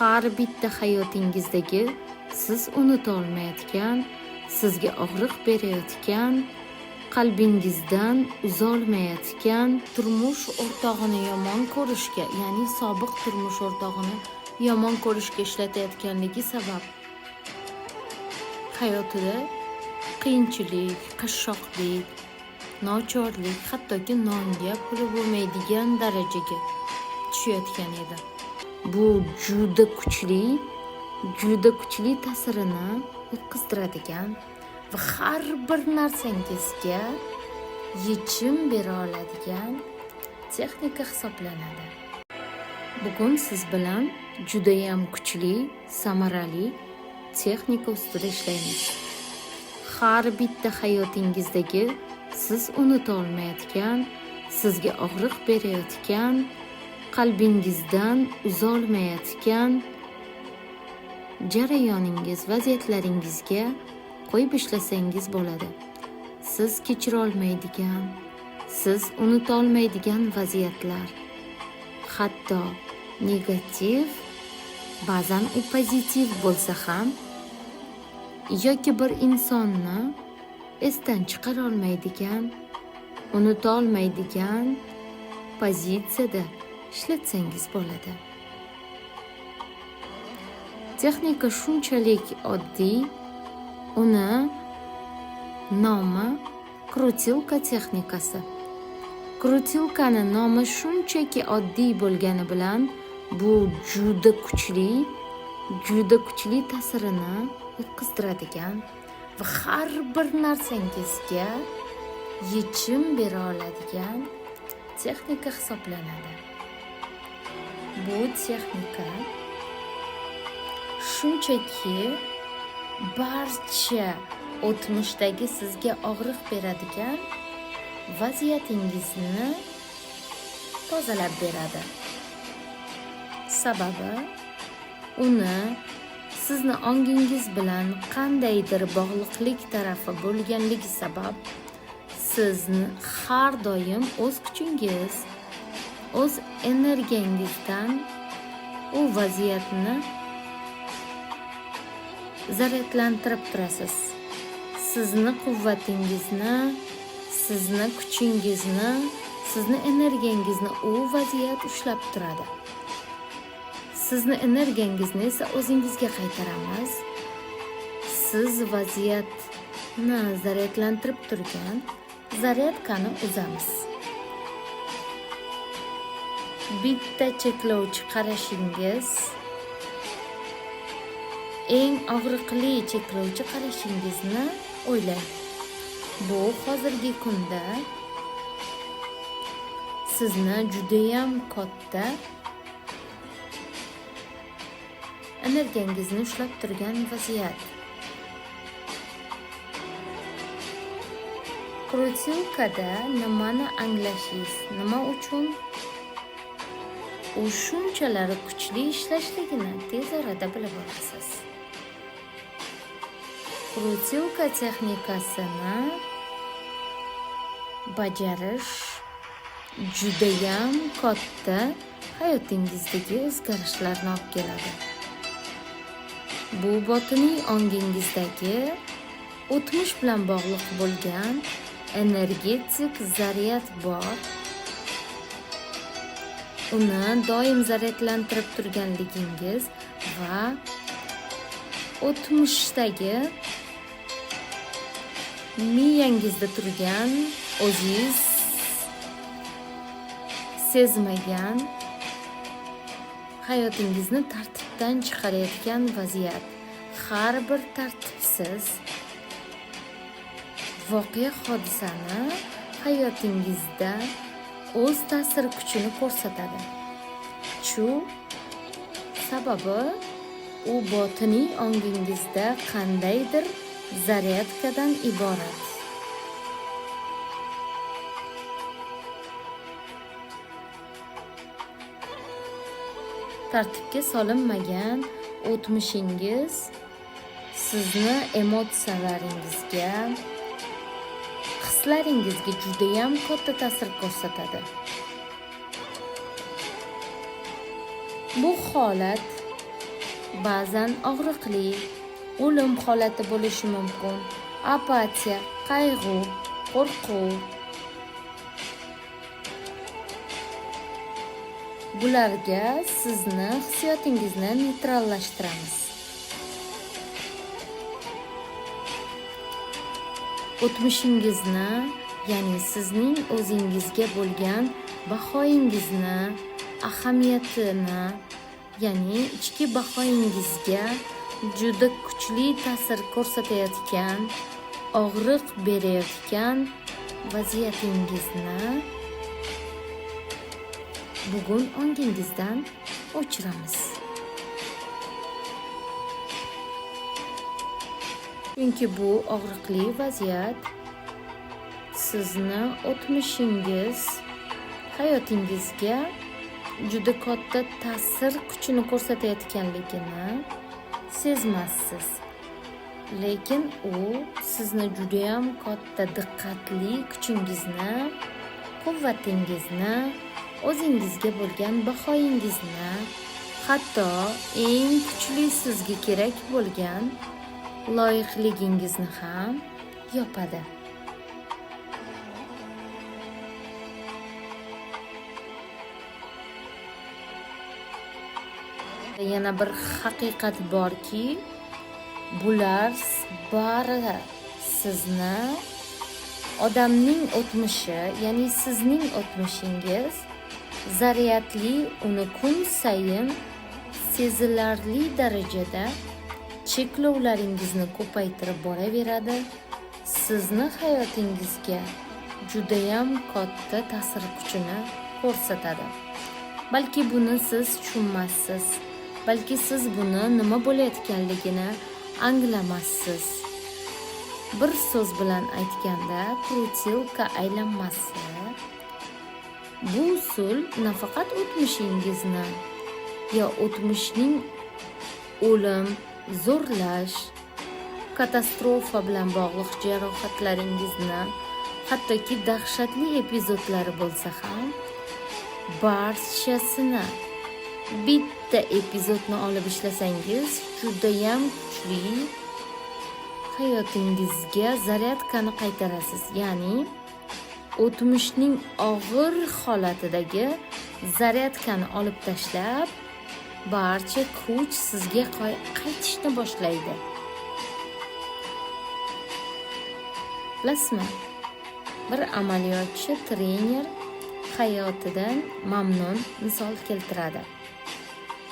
Har bitta hayotingizdagi siz unuta olmayotgan, sizga og'riq berayotgan, qalbingizdan uzolmayotgan turmush o'rtog'ini yomon ko'rishga, ya'ni sobiq turmush o'rtog'ini yomon ko'rishga ishlatayotganligi sabab hayotida qiyinchilik, qashshoqlik, nochorlik, hattoki nonga puli bo'lmaydigan darajaga tushayotgan edi. Bu juda kuchli, juda kuchli ta'sirini o'tkazdiradigan va har bir narsangizga yechim bera oladigan texnika hisoblanadi. Bugun siz bilan judayam kuchli, samarali texnika ustida ishlaymiz. Har bitta hayotingizdagi siz unuta olmayotgan, sizga og'riq berayotgan, qalbingizdan uzolmayotgan jarayoningiz, vaziyatlaringizga qo'yib ishlasangiz bo'ladi. Siz kechira olmaydigan, siz unuta olmaydigan vaziyatlar, hatto negativ, ba'zan u pozitiv bo'lsa ham, yoki bir insonni esdan chiqara olmaydigan, unuta olmaydigan pozitsiyada ishlatsangiz bo'ladi. Texnika shunchalik oddiy, uni nomi krutilka texnikasi. Krutilkani nomi shunchaki oddiy bo'lgani bilan bu juda kuchli, juda kuchli ta'sirini o'tkazdiradigan va har bir narsangizga yechim bera oladigan texnika hisoblanadi. Bu texnika shunchaki barcha o'tmishdagi sizga og'riq beradigan vaziyatingizni tozalab beradi. Sababi uni sizni ongingiz bilan qandaydir bog'liqlik tarafi bo'lganligi sabab sizni har doim o'z kuchingiz, o'z energiyangizdan u vaziyatni zaryadlantirib turasiz. Sizni quvvatingizni, sizni kuchingizni, sizni energiyangizni u vaziyat ushlab turadi. Sizni energiyangizni esa o'zingizga qaytaramiz. Siz vaziyatni zaryadlantirib turgan zaryadkani uzamiz. Bitta cheklovchi qarashingiz, eng og'riqli cheklovchi qarashingizni o'ylang. Bu hozirgi kunda sizni judayam katta energiyangizni ushlab turgan vaziyat. Krutilkada nimani anglashingiz, nima uchun u shunchalar kuchli ishlashligini tez orada bilib olasiz. Krutilka texnikasini bajarish judayam katta hayotingizdagi o'zgarishlarni olib keladi. Bu botiniy ongingizdagi o'tmish bilan bog'liq bo'lgan energetik zaryad bor. Uni doim zaryadlantirib turganligingiz va o'tmishdagi miyangizda turgan o'zingiz sezmagan hayotingizni tartibdan chiqarayotgan vaziyat, har bir tartibsiz voqea hodisani hayotingizda o'z ta'sir kuchini ko'rsatadi. Shu sababi u botiniy ongingizda qandaydir zaryadkadan iborat. Tartibga solinmagan o'tmishingiz sizni emotsiyalaringizga, hislaringizga judayam katta ta'sir ko'rsatadi. Bu holat Ba'zan og'riqli, o'lim holati bo'lishi mumkin, apatiya, qayg'u, qo'rquv. Bularga sizni hissiyotingizni neytrallashtiramiz. O'tmishingizni, ya'ni sizning o'zingizga bo'lgan bahoyingizni, ahamiyatini, ya'ni ichki bahoyingizga juda kuchli ta'sir ko'rsatayotgan, og'riq berayotgan vaziyatingizni bugun ongingizdan o'chiramiz. Chunki bu og'riqli vaziyat sizni o'tmishingiz hayotingizga juda katta ta'sir kuchini ko'rsatayotganligini sezmassiz. Lekin u sizni judayam katta diqqatli kuchingizni, quvvatingizni, o'zingizga bo'lgan bahoyingizni, hatto eng kuchli sizga kerak bo'lgan loyiqligingizni ham yopadi. Yana bir haqiqat borki, bular bari sizni odamning o'tmishi, ya'ni sizning o'tmishingiz zaryadli, uni kun sayin sezilarli darajada cheklovlaringizni ko'paytirib boraveradi. Sizni hayotingizga judayam katta ta'sir kuchini ko'rsatadi. Balki buni siz tushunmassiz, balki siz buni nima bo'layotganligini anglamassiz. Bir so'z bilan aytganda, krutilka aylanmasi bu usul nafaqat o'tmishingizni yo o'tmishning o'lim, zo'rlash, katastrofa bilan bog'liq jarohatlaringizni, hattoki dahshatli epizodlari bo'lsa ham barchasini bitta epizodni olib ishlasangiz, judayam kuchli hayotingizga zaryadkani qaytarasiz. Ya'ni o'tmishning og'ir holatidagi zaryadkani olib tashlab, barcha kuch sizga qaytishni boshlaydi. Bilasizmi? Bir amaliyotchi trener hayotidan mamnun misol keltiradi.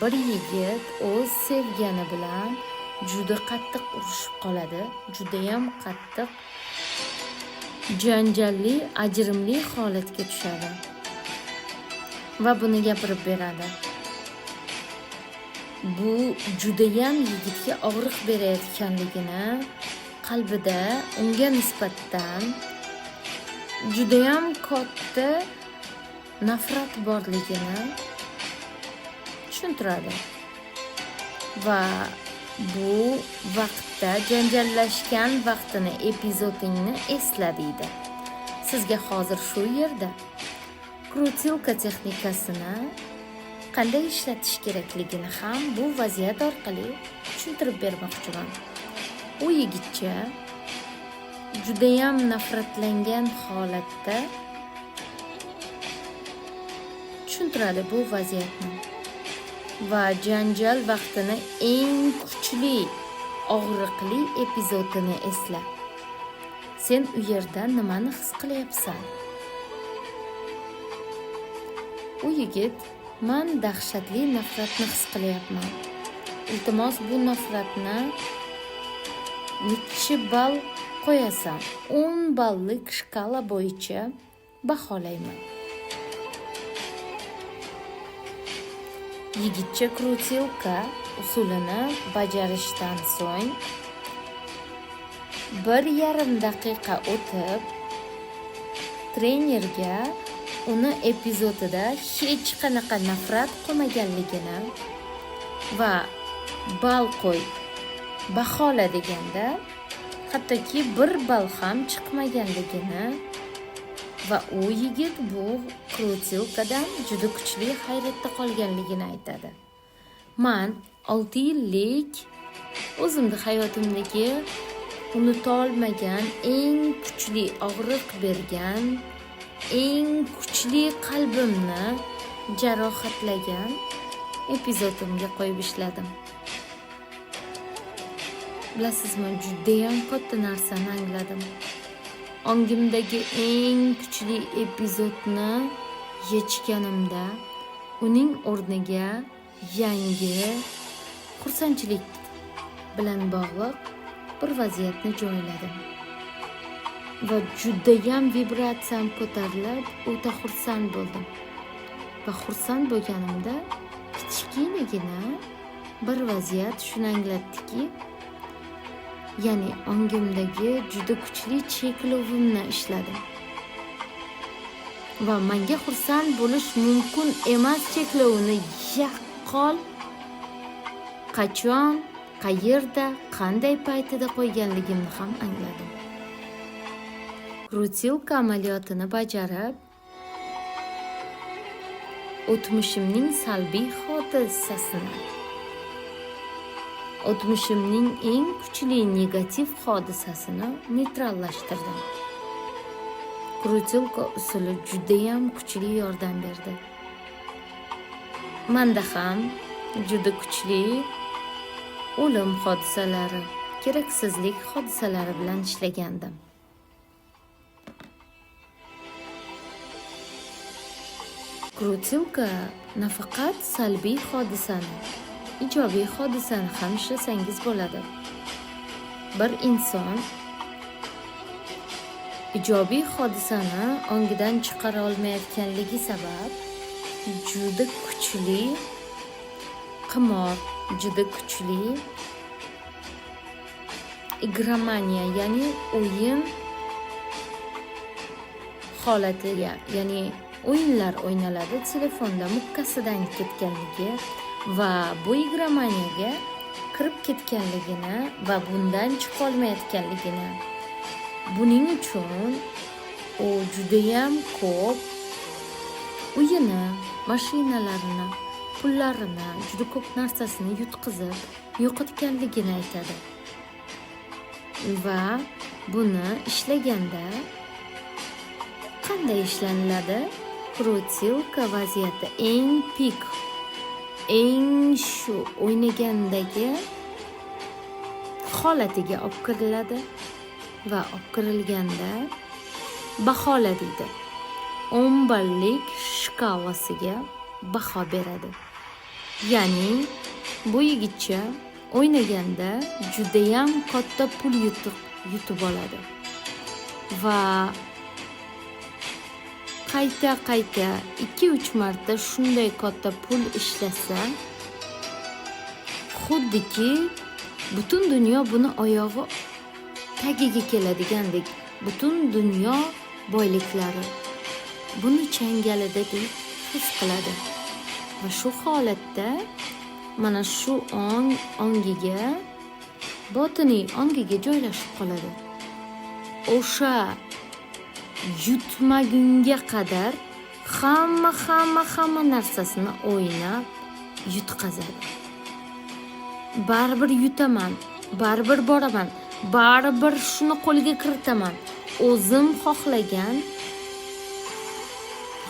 Bir yigit o'z sevgani bilan juda qattiq urushib qoladi, judayam qattiq janjalli, ajrimli holatga tushadi va buni gapirib beradi. Bu judayam yigitga og'riq berayotganligini, qalbida unga nisbatan judayam katta nafrat borligini tushuntiradi. Va bu vaqtda janjallashgan vaqtini, epizodingni esla deydi. Sizga hozir shu yerda krutilka texnikasini qanday ishlatish kerakligini ham bu vaziyat orqali tushuntirib bermoqchiman. U yigitcha judayam nafratlangan holatda tushuntiradi bu vaziyatni. Va janjal vaqtini eng kuchli, og'riqli epizodini esla. Sen u yerda nimani his qilyapsan? U yigit, man dahshatli nafratni his qilyapman. Iltimos, bu nafratni nechi ball qo'yasan? 10 ballik shkala bo'yicha baholayman. Yigitcha krutilka usulini bajarishdan so'ng 1,5 daqiqa o'tib trenerga uni epizodida hech qanaqa nafrat qolmaganligini va ball qo'y, bahola deganda hattoki 1 ball ham chiqmaganligini va u yigit bu krutilkadan juda kuchli hayratda qolganligini aytadi. Man 6 yillik o'zimni hayotimdagi unutolmagan, eng kuchli og'riq bergan, eng kuchli qalbimni jarohatlagan epizodimga qo'yib ishladim. Bilasizmi, judayam katta narsani angladim. Ongimdagi eng kuchli epizodni yechganimda uning o'rniga yangi xursandchilik bilan bog'liq bir vaziyatni joyladim. Va judayam vibratsiyam ko'tarilib, o'ta xursand bo'ldim. Va xursand bo'lganimda kichkinagina bir vaziyat shuni anglatdiki, ya'ni ongimdagi juda kuchli cheklovimni ishladim. Va menga xursand bo'lish mumkin emas cheklovini yaqqol qachon, qayerda, qanday paytida qo'yganligimni ham angladim. Krutilka amaliyotini bajarib, o'tmishimning salbiy hodisasini, o'tmishimning eng kuchli negativ hodisasini neytrallashtirdim. Krutilka usuli judayam kuchli yordam berdi. Menda ham juda kuchli o'lim hodisalari, keraksizlik hodisalari bilan ishlagandim. Krutilka nafaqat salbiy hodisani, ijobiy hodisani ham ishlasangiz bo'ladi. Bir inson ijobiy hodisani ongidan chiqara olmayotganligi sabab juda kuchli qimor, juda kuchli igromaniya, ya'ni o'yin holatiga, ya'ni o'yinlar o'ynaladi telefonda mukkasidan ketganligi va bu igromaniyaga kirib ketganligini va bundan chiqa olmayotganligini. Buning uchun u judayam ko'p uyini, mashinalarini, pullarini, juda ko'p narsasini yutqizib, yo'qotganligini aytadi. Va buni ishlaganda qanday ishlaniladi? Krutilka vaziyati eng pik, eng shu o'ynagandagi holatiga olib kiriladi va olib kirilganda bahola deydi. 10 ballik shkalasiga baho beradi. Ya'ni bu yigitcha o'ynaganda judayam katta pul yutib oladi. Va qayta-qayta 2-3 marta shunday katta pul ishlasa, xuddiki butun dunyo buni oyog'i tagiga keladigandek, butun dunyo boyliklari buni changalida deb his qiladi. Va shu holatda mana shu ongiga, botiniy ongiga joylashib qoladi. O'sha yutmagunga qadar hamma narsasini o'ynab yutqazadi. Baribir yutaman, baribir boraman, baribir shuni qo'lga kiritaman. O'zim xohlagan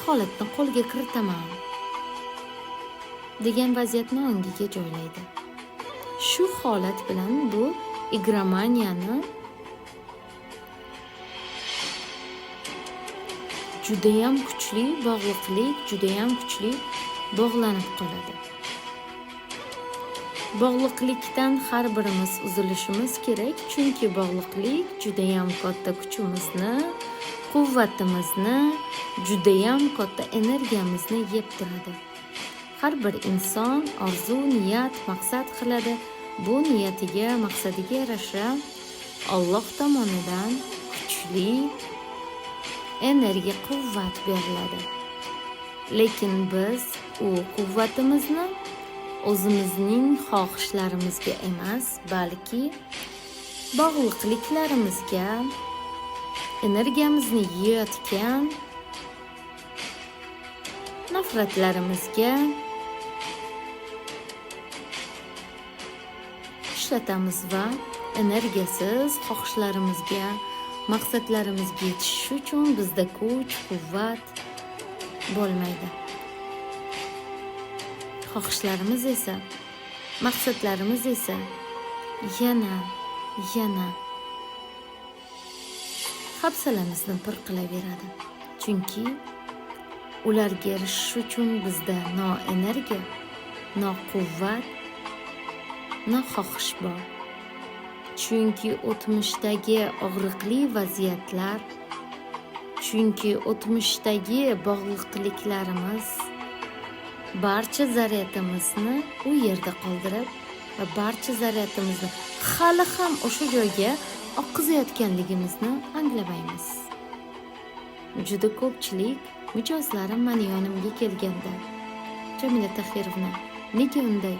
holatni qo'lga kiritaman degan vaziyatni ongiga joylaydi. Shu holat bilan bu igromaniyani judayam kuchli bog'liqlik, judayam kuchli bog'lanib qoladi. Bog'liqlikdan har birimiz uzilishimiz kerak, chunki bog'liqlik judayam katta kuchimizni, quvvatimizni, judayam katta energiyamizni yeb turadi. Har bir inson orzu, niyat, maqsad qiladi. Bu niyatiga, maqsadiga yarasha Alloh tomonidan kuchli energiya, quvvat beriladi. Lekin biz u quvvatimizni o'zimizning xohishlarimizga emas, balki bog'liqliklarimizga, energiyamizni yeyotgan nafratlarimizga ishlatamiz va energiyasiz xohishlarimizga, maqsadlarimizga yetishish uchun bizda kuch, quvvat bo'lmaydi. Xohishlarimiz esa, maqsadlarimiz esa yana hafsalamizni pir qilaveradi. Chunki ularga erishish uchun bizda no energiya, no quvvat, no xohish bor. Chunki o'tmishdagi og'riqli vaziyatlar, chunki o'tmishdagi bog'liqliklarimiz barcha zaryadimizni u yerda qoldirib va barcha zaryadimizni hali ham o'sha joyga oqizayotganligimizni anglamaymiz. Juda ko'pchilik mijozlarim mani yonimga kelganda, Jamila Tahirovna, nega unday?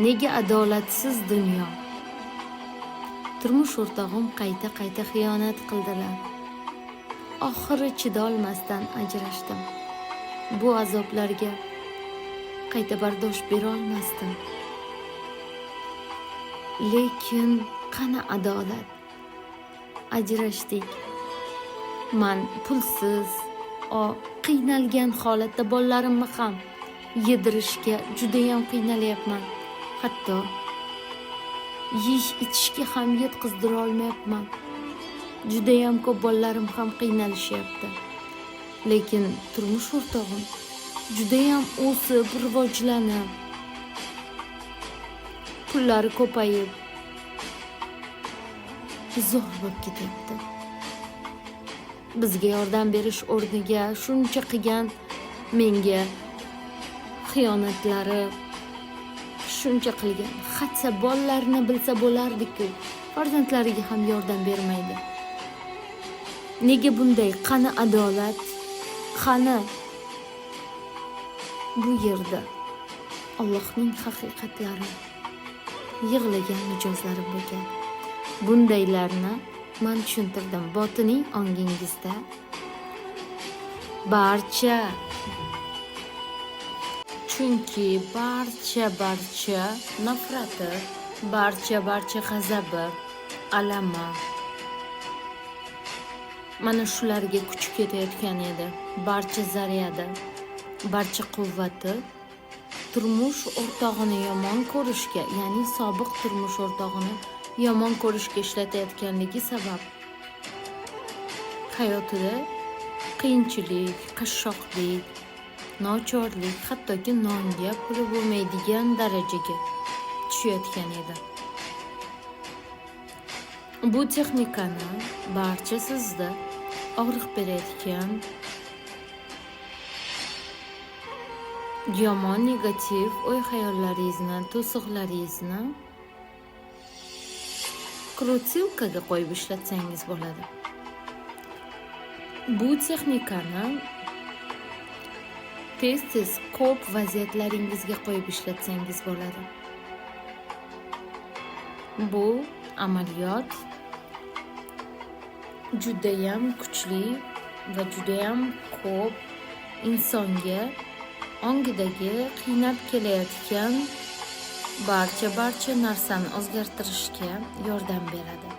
Nega adolatsiz dunyo? Turmush o'rtog'im qayta-qayta xiyonat qildilar. Oxiri chidolmasdan ajrashdim. Bu azoblarga qayta bardosh bera olmasdim. Lekin qani adolat? Ajrashdik. Man pulsiz, qiynalgan holatda bolalarimni ham yedirishga judayam qiynalyapman. Hatto yeyish ichishga ham yetqizdira olmayapman. Judayam ko'p bolalarim ham qiynalishyapti. Lekin turmush o'rtog'im judayam o'sib, rivojlanib, pullari ko'payib, zo'r bo'lib ketyapti. Bizga yordam berish o'rniga shuncha qilgan menga xiyonatlari, shuncha qilgan. Hatto bolalarini bilsa bo'lardi-ku, farzandlariga ham yordam bermaydi. Nega bunday? Qani adolat? Qani bu yerda Allohning haqiqatlari? Yig'lagan mijozlarim bo'lgan. Bundaylarni men tushuntirdim. Botiniy ongingizda barcha, chunki barcha nafrati, barcha g'azabi, alami mana shularga kuch ketayotgan edi. Barcha zaryadi, barcha quvvati turmush o'rtog'ini yomon ko'rishga, ya'ni sobiq turmush o'rtog'ini yomon ko'rishga ishlatayotganligi sabab hayotida qiyinchilik, qashshoqlik, nochorlik, hattoki nonga puli bo'lmaydigan darajaga tushayotgan edi. Bu texnikani barcha sizda og'riq berayotgan yomon negativ o'y-xayollaringizni, to'siqlaringizni krutilkaga qo'yib ishlatsangiz bo'ladi. Bu texnikani tez-tez ko'p vaziyatlaringizga qo'yib ishlatsangiz bo'ladi. Bu amaliyot judayam kuchli va judayam ko'p insonga ongidagi qiynab kelayotgan barcha narsani o'zgartirishga yordam beradi.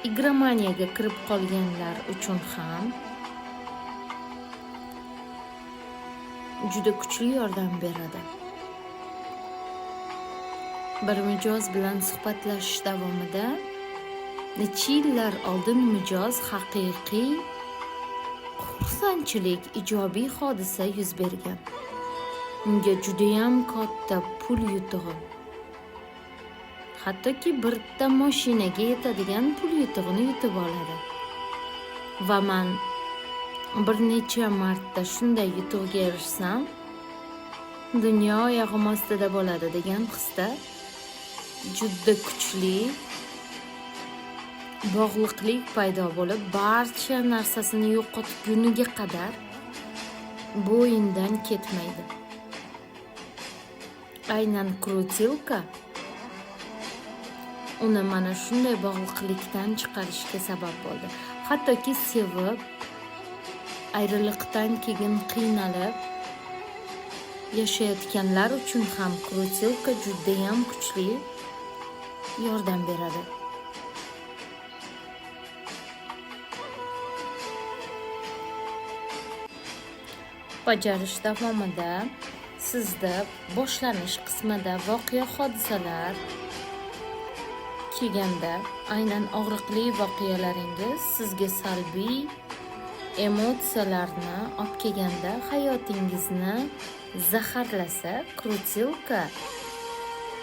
Igromaniyaga kirib qolganlar uchun ham juda kuchli yordam beradi. Bir mijoz bilan suhbatlashish davomida necha yillar oldin mijoz haqiqiy xursandchilik, ijobiy hodisa yuz bergan. Unga judayam katta pul yutug'i, hattoki bitta mashinaga yetadigan pul yutug'ini yutib oladi. Va man bir necha marta shunday yutuqga erishsam, dunyo oyog'im ostida bo'ladi degan hisda juda kuchli bog'liqlik paydo bo'lib, barcha narsasini yo'qotguniga qadar bu o'yindan ketmaydi. Aynan krutilka uni mana shunday bog'liqlikdan chiqarishga sabab bo'ldi. Hattoki sevib, ayriliqdan keyin qiynalib yashayotganlar uchun ham krutilka judayam kuchli yordam beradi. Bajarish davomida sizda boshlanish qismida voqea hodisalar kelganda aynan og'riqli voqealaringiz sizga salbiy emotsiyalarni olib kelganda hayotingizni zaharlasa, krutilka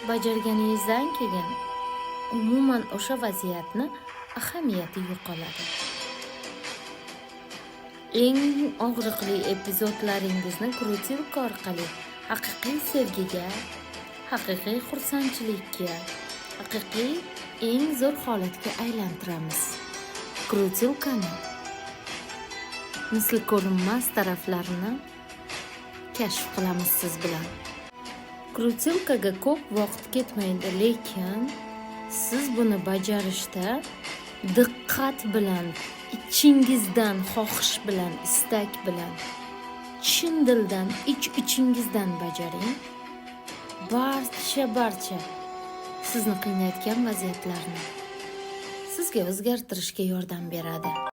bajarganingizdan keyin umuman o'sha vaziyatni ahamiyati yo'qoladi. Eng og'riqli epizodlaringizni krutilka orqali haqiqiy sevgiga, haqiqiy xursandchilikka, haqiqiy eng zo'r holatga aylantiramiz. Krutilkani misli ko'rinmas taraflarini kashf qilamiz siz bilan. Krutilkaga ko'p vaqt ketmaydi, lekin siz buni bajarishda diqqat bilan, ichingizdan xohish bilan, istak bilan, chin dildan, ich-ichingizdan bajaring. Barcha sizni qiynayotgan vaziyatlarni sizga o'zgartirishga yordam beradi.